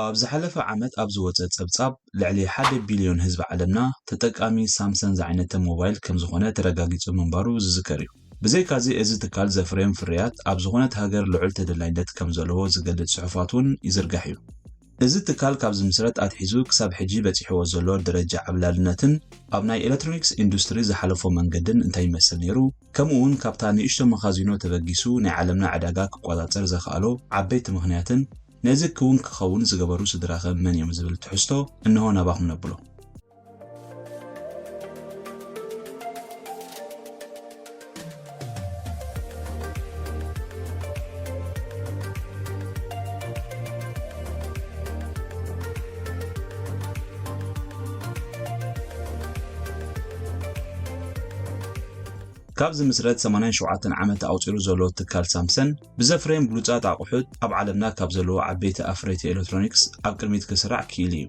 ኣብ ዝሓለፈ ዓመት ኣብ ዝወጸ ጸብጻብ፣ ልዕሊ ሓደ ቢልዮን ህዝቢ ዓለምና ተጠቃሚ ሳምሰንግ ዝዓይነተ ሞባይል ከም ዝኾነ ተረጋጊጹ ምንባሩ ዝዝከር እዩ። ብዘይካዚ፣ እዚ ትካል ዘፍርዮም ፍርያት ኣብ ዝኾነት ሃገር ልዑል ተደላይነት ከም ዘለዎ ዝገልጽ ጽሑፋት እውን ይዝርጋሕ እዩ። እዚ ትካል ካብ ዝምስረት ኣትሒዙ ክሳብ ሕጂ በጺሕዎ ዘሎ ደረጃ ዓብላልነትን ኣብ ናይ ኤሌክትሮኒክስ ኢንዱስትሪ ዝሓለፎ መንገድን እንታይ ይመስል ነይሩ፣ ከምኡ እውን ካብታ ንእሽቶ መኻዚኖ ተበጊሱ ናይ ዓለምና ዕዳጋ ክቆጻጸር ዘኽኣሎ ዓበይቲ ምኽንያትን ነዚ ክውን ክኸውን ዝገበሩ ስድራኸ መን እዮም ዝብል ትሕዝቶ እንሆ ናባኹም ነብሎ። ካብ ዝምስረት ሰማንያን ሸውዓተን ዓመት ኣቑጺሩ ዘሎ ትካል ሳምሰን፣ ብዘፍረዮም ብሉጻት ኣቑሑት ኣብ ዓለምና ካብ ዘለዉ ዓበይቲ ኣፍረይቲ ኤሌክትሮኒክስ ኣብ ቅድሚት ክስራዕ ክኢሉ እዩ።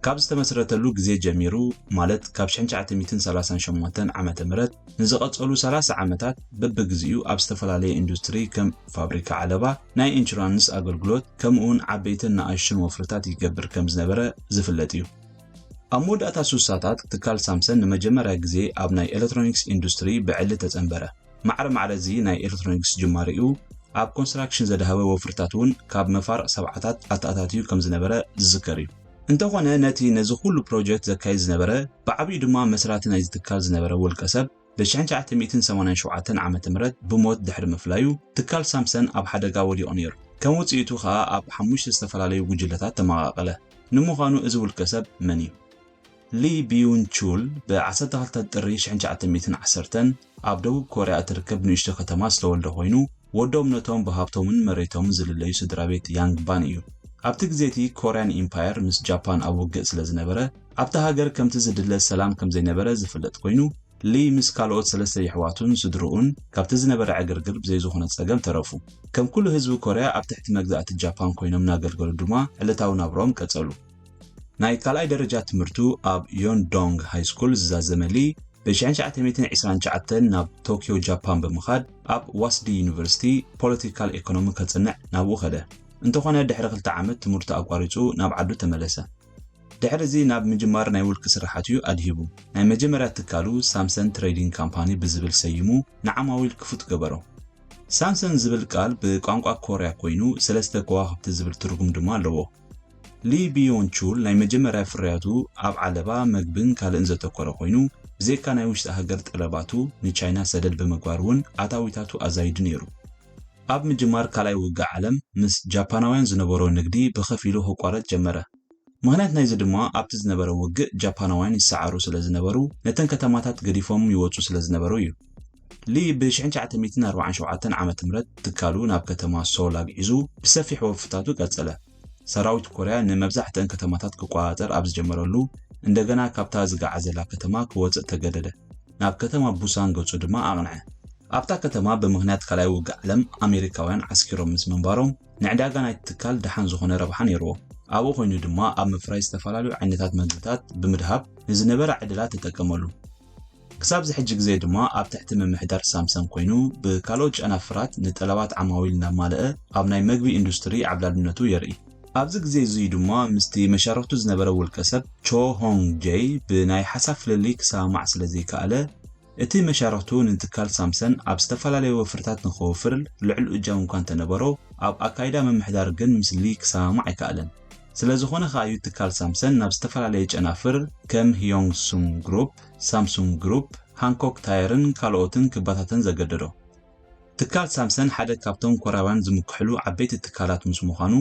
ካብ ዝተመስረተሉ ግዜ ጀሚሩ፣ ማለት ካብ ሽሕን ትሽዓተ ሚእትን ሰላሳን ሸሞንተን ዓመተ ምህረት ንዝቐጸሉ ሰላሳ ዓመታት፣ በብግዚኡ ኣብ ዝተፈላለየ ኢንዱስትሪ ከም ፋብሪካ ዓለባ፣ ናይ ኢንሹራንስ ኣገልግሎት፣ ከምኡውን ዓበይትን ንኣሽቱን ወፍርታት ይገብር ከም ዝነበረ ዝፍለጥ እዩ። ኣብ መወዳእታ ሱሳታት ትካል ሳምሰን ንመጀመርያ ግዜ ኣብ ናይ ኤሌክትሮኒክስ ኢንዱስትሪ ብዕሊ ተጸንበረ። ማዕረ ማዕረ እዚ ናይ ኤሌክትሮኒክስ ጅማሬኡ ኣብ ኮንስትራክሽን ዘድሃበ ወፍርታት እውን ካብ መፋርቕ ሰብዓታት ኣተኣታትዩ ከም ዝነበረ ዝዝከር እዩ። እንተኾነ ነቲ ነዚ ኩሉ ፕሮጀክት ዘካይድ ዝነበረ ብዓቢኡ ድማ መስራቲ ናይዚ ትካል ዝነበረ ውልቀ ሰብ ብሽሕን ትሽዓተ ሚእትን ሰማንያን ሸውዓተን ዓመተ ምህረት ብሞት ድሕሪ ምፍላዩ ትካል ሳምሰን ኣብ ሓደጋ ወዲቑ ነይሩ። ከም ውጽኢቱ ኸኣ ኣብ ሓሙሽተ ዝተፈላለዩ ጉጅለታት ተመቓቐለ። ንምዃኑ እዚ ውልቀ ሰብ መን እዩ? ሊ ቢዩን ቹል ብ ዓሰርተ ክልተ ጥሪ ሽሕን ትሽዓተ ሚእትን ዓሰርተን ኣብ ደቡብ ኮርያ እትርከብ ንእሽቶ ከተማ ዝተወልደ ኮይኑ፣ ወዶም ነቶም ብሃብቶምን መሬቶምን ዝልለዩ ስድራ ቤት ያንግ ባን እዩ። ኣብቲ ግዜ እቲ ኮርያን ኢምፓየር ምስ ጃፓን ኣብ ውግእ ስለ ዝነበረ፣ ኣብታ ሃገር ከምቲ ዝድለ ሰላም ከም ዘይነበረ ዝፍለጥ ኮይኑ፣ ሊ ምስ ካልኦት ሰለስተ የሕዋቱን ስድርኡን ካብቲ ዝነበረ ዕግርግር ብዘይ ዝኾነ ጸገም ተረፉ። ከም ኩሉ ህዝቢ ኮርያ ኣብ ትሕቲ መግዛእቲ ጃፓን ኮይኖም እናገልገሉ ድማ ዕለታዊ ናብራኦም ቀጸሉ። ናይ ካልኣይ ደረጃ ትምህርቱ ኣብ ዮንዶንግ ሃይ ስኩል ዝዛዘመ ሊ፣ ብ ሽሕን ትሽዓተ ሚእትን ዕስራን ትሽዓተን ናብ ቶክዮ ጃፓን ብምኻድ ኣብ ዋስዲ ዩኒቨርሲቲ ፖለቲካል ኤኮኖሚ ከጽንዕ ናብኡ ከደ። እንተኾነ ድሕሪ ክልተ ዓመት ትምህርቱ ኣቋሪጹ ናብ ዓዱ ተመለሰ። ድሕሪ እዚ ናብ ምጅማር ናይ ውልቂ ስራሓት እዩ ኣድሂቡ። ናይ መጀመርያ ትካሉ ሳምሰን ትሬዲንግ ካምፓኒ ብዝብል ሰይሙ ንዓማዊል ክፉት ገበሮ። ሳምሰን ዝብል ቃል ብቋንቋ ኮርያ ኮይኑ ሰለስተ ከዋኽብቲ ዝብል ትርጉም ድማ ኣለዎ። ሊ ቢዮን ቹል ናይ መጀመርያ ፍርያቱ ኣብ ዓለባ፣ መግብን ካልእን ዘተኮረ ኮይኑ፣ ብዘይካ ናይ ውሽጢ ሃገር ጠለባቱ ንቻይና ሰደድ ብምግባር እውን ኣታዊታቱ ኣዛይዱ ነይሩ። ኣብ ምጅማር ካልኣይ ውግእ ዓለም ምስ ጃፓናውያን ዝነበሮ ንግዲ ብኸፊሉ ክቋረጽ ጀመረ። ምኽንያት ናይዚ ድማ ኣብቲ ዝነበረ ውግእ ጃፓናውያን ይሰዓሩ ስለ ዝነበሩ ነተን ከተማታት ገዲፎም ይወጹ ስለ ዝነበሩ እዩ። ሊ ብ ሽሕን ትሽዓተ ሚእትን ኣርባዓን ሸውዓተን ዓመተ ምህረት ትካሉ ናብ ከተማ ሶል ኣግዒዙ ብሰፊሕ ወፍርታቱ ቀጸለ። ሰራዊት ኮርያ ንመብዛሕትአን ከተማታት ክቆጻጸር ኣብ ዝጀመረሉ፣ እንደገና ካብታ ዝገዓዘላ ከተማ ክወጽእ ተገደደ። ናብ ከተማ ቡሳን ገጹ ድማ ኣቕንዐ። ኣብታ ከተማ ብምኽንያት ካልኣይ ውግእ ዓለም ኣሜሪካውያን ዓስኪሮም ምስ ምንባሮም፣ ንዕዳጋ ናይቲ ትካል ደሓን ዝኾነ ረብሓ ነይርዎ። ኣብኡ ኮይኑ ድማ ኣብ ምፍራይ ዝተፈላለዩ ዓይነታት መግብታት ብምድሃብ ንዝነበረ ዕድላት ተጠቀመሉ። ክሳብ እዚ ሕጂ ግዜ ድማ ኣብ ትሕቲ ምምሕዳር ሳምሰን ኮይኑ ብካልኦት ጨናፍራት ንጠለባት ዓማዊል እናማልአ ኣብ ናይ መግቢ ኢንዱስትሪ ዓብላልነቱ የርኢ። ኣብዚ ግዜ እዙይ ድማ ምስቲ መሻርኽቱ ዝነበረ ውልቀ ሰብ ቾ ሆንግ ጄይ ብናይ ሓሳብ ፍልልይ ክሰማማዕ ስለ ዘይከኣለ፣ እቲ መሻርኽቱ ንትካል ሳምሰን ኣብ ዝተፈላለዩ ወፍርታት ንኸወፍር ልዑል እጃም እኳ እንተነበሮ፣ ኣብ ኣካይዳ ምምሕዳር ግን ምስ ሊ ክሰማማዕ ኣይከኣለን። ስለ ዝኾነ ከኣ እዩ ትካል ሳምሰን ናብ ዝተፈላለየ ጨናፍር ከም ህዮንግ ሱንግ ግሩፕ፣ ሳምሱንግ ግሩፕ፣ ሃንኮክ ታየርን ካልኦትን ክበታተን ዘገደዶ። ትካል ሳምሰን ሓደ ካብቶም ኮርያውያን ዝምክሕሉ ዓበይቲ ትካላት ምስ ምዃኑ፣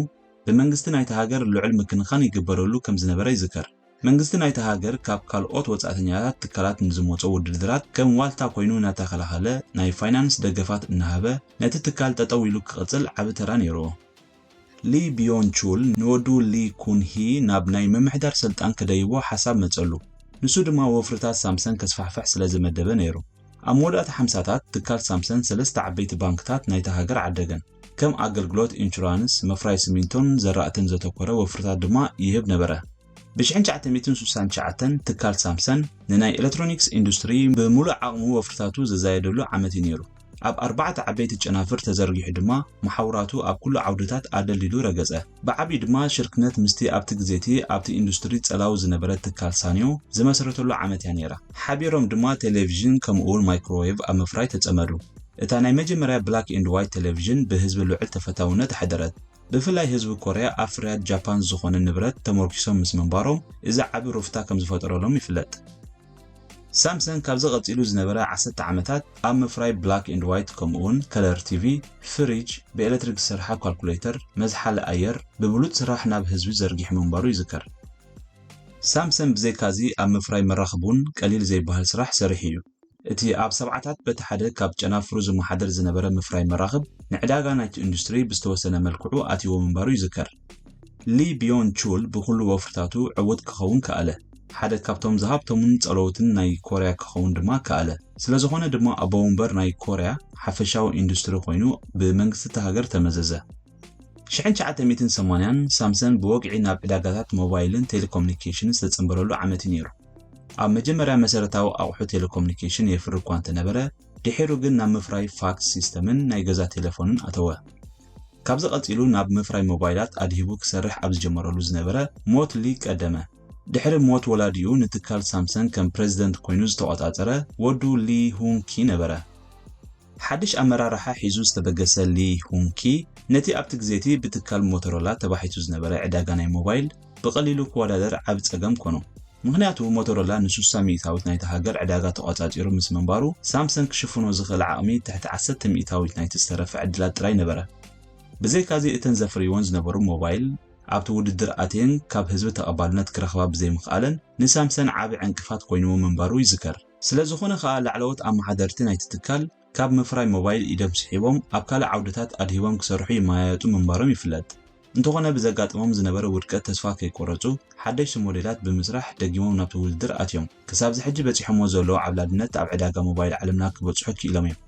ብመንግስቲ ናይታ ሃገር ልዑል ምክንኻን ይግበረሉ ከም ዝነበረ ይዝከር። መንግስቲ ናይታ ሃገር ካብ ካልኦት ወጻእተኛታት ትካላት ንዝመጾ ውድድራት ከም ዋልታ ኮይኑ እናተኸላኸለ ናይ ፋይናንስ ደገፋት እናሃበ ነቲ ትካል ጠጠው ኢሉ ክቕጽል ዓቢ ተራ ነይርዎ። ሊ ቢዮን ቹል ንወዱ ሊ ኩን ሂ ናብ ናይ ምምሕዳር ስልጣን ክደይቦ ሓሳብ መጸሉ። ንሱ ድማ ወፍርታት ሳምሰን ከስፋሕፍሕ ስለ ዝመደበ ነይሩ። ኣብ መወዳእታ ሓምሳታት ትካል ሳምሰን ሰለስተ ዓበይቲ ባንክታት ናይታ ሃገር ዓደገን። ከም ኣገልግሎት፣ ኢንሹራንስ፣ ምፍራይ ሲሚንቶን ዘራእትን ዘተኮረ ወፍርታት ድማ ይህብ ነበረ። ብ ሽሕን ትሽዓተ ሚእትን ስሳን ትሽዓተን ትካል ሳምሰን ንናይ ኤሌክትሮኒክስ ኢንዱስትሪ ብምሉእ ዓቕሙ ወፍርታቱ ዘዛየደሉ ዓመት እዩ ነይሩ። ኣብ ኣርባዕተ ዓበይቲ ጨናፍር ተዘርጊሑ ድማ፣ መሓውራቱ ኣብ ኩሉ ዓውድታት ኣደልዲሉ ረገጸ። ብዓቢኡ ድማ ሽርክነት ምስቲ ኣብቲ ግዜቲ ኣብቲ ኢንዱስትሪ ጸላዊ ዝነበረ ትካል ሳንዮ ዝመሰረተሉ ዓመት እያ ነይራ። ሓቢሮም ድማ ቴሌቪዥን ከምኡውን ማይክሮዌቭ ኣብ ምፍራይ ተጸመዱ። እታ ናይ መጀመርያ ብላክ ኤንድ ዋይት ቴሌቪዥን ብህዝቢ ልዑል ተፈታውነት ኣሕደረት። ብፍላይ ህዝቢ ኮርያ ኣብ ፍርያት ጃፓን ዝኾነ ንብረት ተመርኪሶም ምስ ምንባሮም፣ እዚ ዓቢ ሩፍታ ከም ዝፈጠረሎም ይፍለጥ። ሳምሰንግ ካብዚ ቀጺሉ ዝነበረ ዓሰርተ ዓመታት ኣብ ምፍራይ ብላክ ኤንድ ዋይት ከምኡውን ከለር ቲቪ፣ ፍሪጅ፣ ብኤሌክትሪክ ዝሰርሓ ካልኩሌተር፣ መዝሓሊ ኣየር ብብሉጽ ስራሕ ናብ ህዝቢ ዘርጊሑ ምንባሩ ይዝከር። ሳምሰንግ ብዘይካዚ ኣብ ምፍራይ መራኽብ እውን ቀሊል ዘይበሃል ስራሕ ሰሪሑ እዩ። እቲ ኣብ ሰብዓታት በቲ ሓደ ካብ ጨናፍሩ ዝመሓደር ዝነበረ ምፍራይ መራኽብ ንዕዳጋ ናይቲ ኢንዱስትሪ ብዝተወሰነ መልክዑ ኣትይዎ ምንባሩ ይዝከር። ሊ ቢዮን ቹል ብኹሉ ወፍርታቱ ዕዉት ክኸውን ከኣለ። ሓደ ካብቶም ዝሃብቶምን ጸለውትን ናይ ኮርያ ክኸውን ድማ ከኣለ። ስለዝኾነ ድማ ኣቦ ወንበር ናይ ኮርያ ሓፈሻዊ ኢንዱስትሪ ኮይኑ ብመንግስቲ እታ ሃገር ተመዘዘ። ሽሕን ትሽዓተ ሚእትን ሰማንያን ሳምሰንግ ብወግዒ ናብ ዕዳጋታት ሞባይልን ቴሌኮሙኒኬሽንን ዝተጸንበረሉ ዓመት እዩ ነይሩ። ኣብ መጀመርያ መሰረታዊ ኣቑሑ ቴሌኮሙኒኬሽን የፍሪ እኳ እንተነበረ፣ ድሒሩ ግን ናብ ምፍራይ ፋክስ ሲስተምን ናይ ገዛ ቴሌፎንን ኣተወ። ካብዚ ቀጺሉ ናብ ምፍራይ ሞባይላት ኣድሂቡ ክሰርሕ ኣብ ዝጀመረሉ ዝነበረ ሞት ሊ ቀደመ። ድሕሪ ሞት ወላዲኡ ንትካል ሳምሰንግ ከም ፕረዚደንት ኮይኑ ዝተቖጻጸረ ወዱ ሊ ሁንኪ ነበረ። ሓድሽ ኣመራርሓ ሒዙ ዝተበገሰ ሊ ሁንኪ ነቲ ኣብቲ ግዜቲ ብትካል ሞቶሮላ ተባሒቱ ዝነበረ ዕዳጋ ናይ ሞባይል ብቐሊሉ ክወዳደር ዓቢ ጸገም ኮኖ። ምኽንያቱ ሞቶሮላ ንስሳ ሚእታዊት ናይቲ ሃገር ዕዳጋ ተቖጻጺሩ ምስ ምንባሩ፣ ሳምሰንግ ክሽፍኖ ዝኽእል ዓቕሚ ትሕቲ ዓሰርተ ሚእታዊት ናይቲ ዝተረፈ ዕድላት ጥራይ ነበረ። ብዘይካዚ እተን ዘፍርይወን ዝነበሩ ሞባይል ኣብቲ ውድድር ኣትየን ካብ ህዝቢ ተቐባልነት ክረኽባ ብዘይምኽኣለን ንሳምሰንግ ዓቢ ዕንቅፋት ኮይንዎ ምንባሩ ይዝከር። ስለዝኾነ ኸኣ ላዕለዎት ኣመሓደርቲ ናይቲ ትካል ካብ ምፍራይ ሞባይል ኢዶም ስሒቦም ኣብ ካልእ ዓውድታት ኣድሂቦም ክሰርሑ ይመያየጡ ምንባሮም ይፍለጥ። እንተኾነ ብዘጋጠሞም ዝነበረ ውድቀት ተስፋ ከይቆረጹ ሓደሽቲ ሞዴላት ብምስራሕ ደጊሞም ናብቲ ውድድር ኣትዮም። ክሳብዚ ሕጂ በጺሖሞ ዘለዉ ዓብላልነት ኣብ ዕዳጋ ሞባይል ዓለምና ክበጽሑ ክኢሎም እዮም።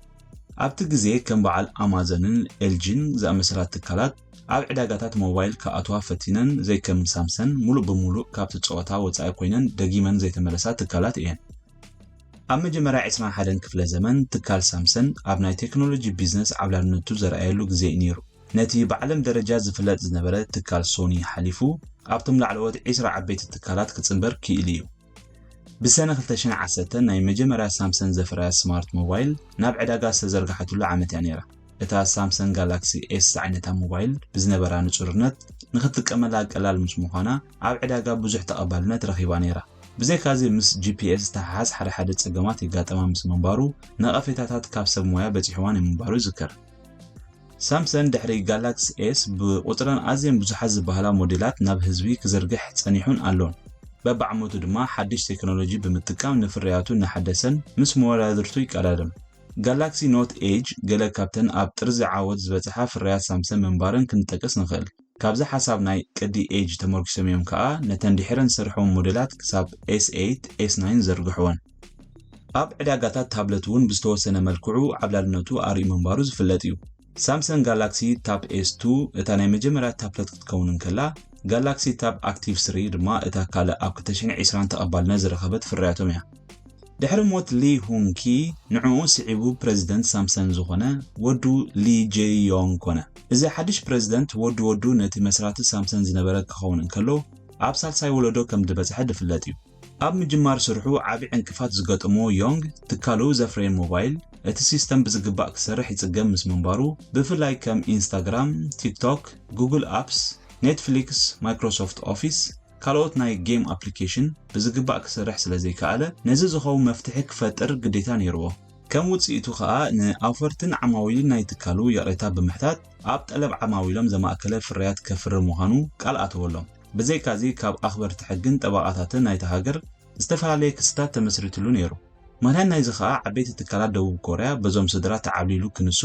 ኣብቲ ግዜ ከም በዓል ኣማዞንን ኤልጂን ዝኣመሰላ ትካላት ኣብ ዕዳጋታት ሞባይል ክኣትዋ ፈቲነን ዘይከም ሳምሰንግ ሙሉእ ብሙሉእ ካብቲ ጸወታ ወጻኢ ኮይነን ደጊመን ዘይተመለሳ ትካላት እየን። ኣብ መጀመርያ ዕስራን ሓደን ክፍለ ዘመን ትካል ሳምሰንግ ኣብ ናይ ቴክኖሎጂ ቢዝነስ ዓብላልነቱ ዘርኣየሉ ግዜ እዩ ነይሩ። ነቲ ብዓለም ደረጃ ዝፍለጥ ዝነበረ ትካል ሶኒ ሓሊፉ ኣብቶም ላዕለዎት ዕስራ ዓበይቲ ትካላት ክጽንበር ክኢሉ እዩ። ብሰነ ክልተ ሽሕን ዓሰርተን ናይ መጀመርያ ሳምሰንግ ዘፍረያ ስማርት ሞባይል ናብ ዕዳጋ ዝተዘርግሓትሉ ዓመት እያ ነይራ። እታ ሳምሰንግ ጋላክሲ ኤስ ዝዓይነታ ሞባይል ብዝነበራ ንጹርነት ንኽትጥቀመላ ቀላል ምስ ምዃና ኣብ ዕዳጋ ብዙሕ ተቐባልነት ረኺባ ነይራ። ብዘይካዚ ምስ ጂ ፒ ኤስ ዝተሓሓዝ ሓደ ሓደ ጸገማት የጋጠማ ምስ ምንባሩ ነቐፌታታት ካብ ሰብ ሞያ በጺሕዋን ምንባሩ ይዝከር። ሳምሰንግ ድሕሪ ጋላክሲ ኤስ ብቑጽረን ኣዝየን ብዙሓት ዝበሃላ ሞዴላት ናብ ህዝቢ ክዝርግሕ ጸኒሑን ኣሎን። በብዓመቱ ድማ ሓድሽ ቴክኖሎጂ ብምጥቃም ንፍርያቱ እናሓደሰን ምስ መወዳድርቱ ይቀዳደም። ጋላክሲ ኖት ኤጅ ገለ ካብተን ኣብ ጥርዚ ዓወት ዝበጽሓ ፍርያት ሳምሰንግ ምንባረን ክንጠቅስ ንኽእል። ካብዚ ሓሳብ ናይ ቅዲ ኤጅ ተመርኪሶም እዮም ከኣ ነተን ድሒረን ዝሰርሕወን ሞዴላት ክሳብ ኤስ ኤይት፣ ኤስ ናይን ዘርግሕወን። ኣብ ዕዳጋታት ታብለት እውን ብዝተወሰነ መልክዑ ዓብላልነቱ ኣርእዩ ምንባሩ ዝፍለጥ እዩ። ሳምሰንግ ጋላክሲ ታብ ኤስ ቱ እታ ናይ መጀመርያ ታብለት ክትከውን እንከላ፣ ጋላክሲ ታብ ኣክቲቭ ስሪ ድማ እታ ካልእ ኣብ ክልተ ሽሕን ዕስራን ተቐባልነት ዝረኸበት ፍርያቶም እያ። ድሕሪ ሞት ሊ ሁንኪ፣ ንዕኡ ስዒቡ ፕረዚደንት ሳምሰንግ ዝኾነ ወዱ ሊ ጄ ዮንግ ኮነ። እዚ ሓድሽ ፕረዚደንት ወዲ ወዱ ነቲ መስራቲ ሳምሰንግ ዝነበረ ክኸውን እንከሎ፣ ኣብ ሳልሳይ ወለዶ ከም ዝበጽሐ ዝፍለጥ እዩ። ኣብ ምጅማር ስርሑ ዓቢ ዕንቅፋት ዝገጠሞ ዮንግ፣ ትካሉ ዘፍረየ ሞባይል፣ እቲ ሲስተም ብዝግባእ ክሰርሕ ይጽገም ምስ ምንባሩ፣ ብፍላይ ከም ኢንስታግራም፣ ቲክቶክ፣ ጉግል ኣፕስ፣ ኔትፍሊክስ፣ ማይክሮሶፍት ኦፊስ፣ ካልኦት ናይ ጌም ኣፕሊኬሽን ብዝግባእ ክሰርሕ ስለ ዘይከኣለ፣ ነዚ ዝኸውን መፍትሒ ክፈጥር ግዴታ ነይርዎ። ከም ውጽኢቱ ከኣ ንኣውፈርትን ዓማዊልን ናይ ትካሉ ይቕሬታ ብምሕታት፣ ኣብ ጠለብ ዓማዊሎም ዘማእከለ ፍርያት ከፍሪ ምዃኑ ቃል ኣተወሎም። ብዘይካዚ፣ ካብ ኣኽበርቲ ሕግን ጠበቓታትን ናይታ ሃገር ዝተፈላለየ ክስታት ተመስሪትሉ ነይሩ። ምኽንያት ናይዚ ከኣ፣ ዓበይቲ ትካላት ደቡብ ኮርያ በዞም ስድራ ተዓብሊሉ ክንሱ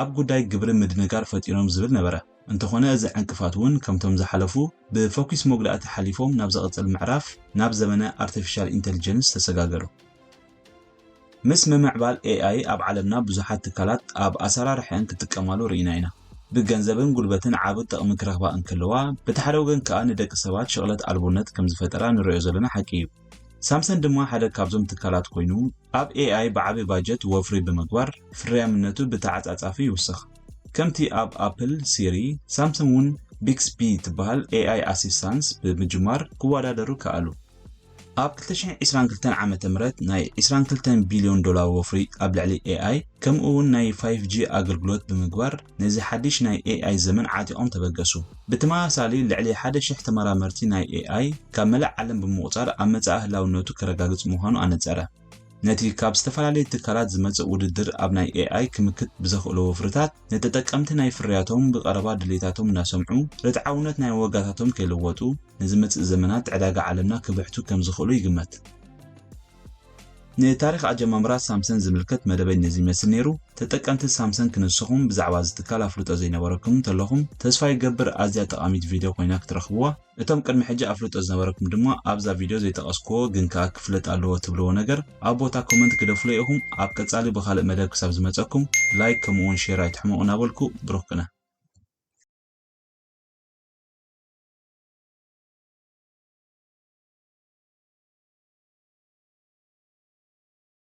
ኣብ ጉዳይ ግብሪ ምድንጋር ፈጢሮም ዝብል ነበረ። እንተኾነ፣ እዚ ዕንቅፋት እውን ከምቶም ዝሓለፉ ብፈኲስ መጉዳእቲ ሓሊፎም ናብ ዝቕጽል ምዕራፍ፣ ናብ ዘመነ ኣርቲፊሻል ኢንተሊጀንስ ተሰጋገሩ። ምስ ምምዕባል ኤ ኣይ ኣብ ዓለምና ብዙሓት ትካላት ኣብ ኣሰራርሐን ክጥቀማሉ ርኢና ኢና። ብገንዘብን ጉልበትን ዓቢ ጥቕሚ ክረኽባ እንከለዋ፣ በቲ ሓደ ወገን ከኣ ንደቂ ሰባት ሽቕለት ኣልቦነት ከም ዝፈጠራ ንርእዮ ዘለና ሓቂ እዩ። ሳምሰን ድማ ሓደ ካብዞም ትካላት ኮይኑ ኣብ ኤኣይ ብዓቢ ባጀት ወፍሪ ብምግባር ፍርያምነቱ ብተዓጻጻፊ ይውስኽ። ከምቲ ኣብ ኣፕል፣ ሲሪ፣ ሳምሰን እውን ቢክስቢ ትበሃል ኤኣይ ኣሲስታንስ ብምጅማር ክወዳደሩ ከኣሉ። ኣብ ክልተ ሽሕን ዕስራን ክልተን ዓመተ ምህረት ናይ ዕስራን ክልተን ቢልዮን ዶላር ወፍሪ ኣብ ልዕሊ ኤኣይ ከምኡ እውን ናይ ፋይፍ ጂ ኣገልግሎት ብምግባር ነዚ ሓድሽ ናይ ኤኣይ ዘመን ዓጢቖም ተበገሱ። ብተመሳሳሊ ልዕሊ ሓደ ሽሕ ተመራመርቲ ናይ ኤኣይ ካብ መላእ ዓለም ብምቑጻር ኣብ መጻኢ ህላውነቱ ከረጋግጽ ምዃኑ ኣነጸረ። ነቲ ካብ ዝተፈላለዩ ትካላት ዝመጽእ ውድድር ኣብ ናይ ኤኣይ ክምክት ብዘኽእሎ ወፍርታት ንተጠቀምቲ ናይ ፍርያቶም ብቐረባ ድሌታቶም እናሰምዑ ርትዓውነት ናይ ዋጋታቶም ከይለወጡ ንዝመጽእ ዘመናት ዕዳጋ ዓለምና ክብሕቱ ከም ዝኽእሉ ይግመት። ንታሪኽ ኣጀማምራ ሳምሰን ዝምልከት መደበይ ነዚ ይመስል ነይሩ። ተጠቀምቲ ሳምሰን ክንስኹም ብዛዕባ እዚ ትካል ኣፍልጦ ዘይነበረኩም እንተለኹም ተስፋ ይገብር ኣዝያ ጠቓሚት ቪድዮ ኮይና ክትረኽብዋ። እቶም ቅድሚ ሕጂ ኣፍልጦ ዝነበረኩም ድማ ኣብዛ ቪድዮ ዘይጠቐስክዎ ግን ከኣ ክፍለጥ ኣለዎ ትብልዎ ነገር ኣብ ቦታ ኮመንት ግደፉለይ ኢኹም። ኣብ ቀጻሊ ብኻልእ መደብ ክሳብ ዝመጸኩም ላይክ ከምኡ እውን ሼር ኣይትሕመቑ እናበልኩ ብሩኽ ቅነ።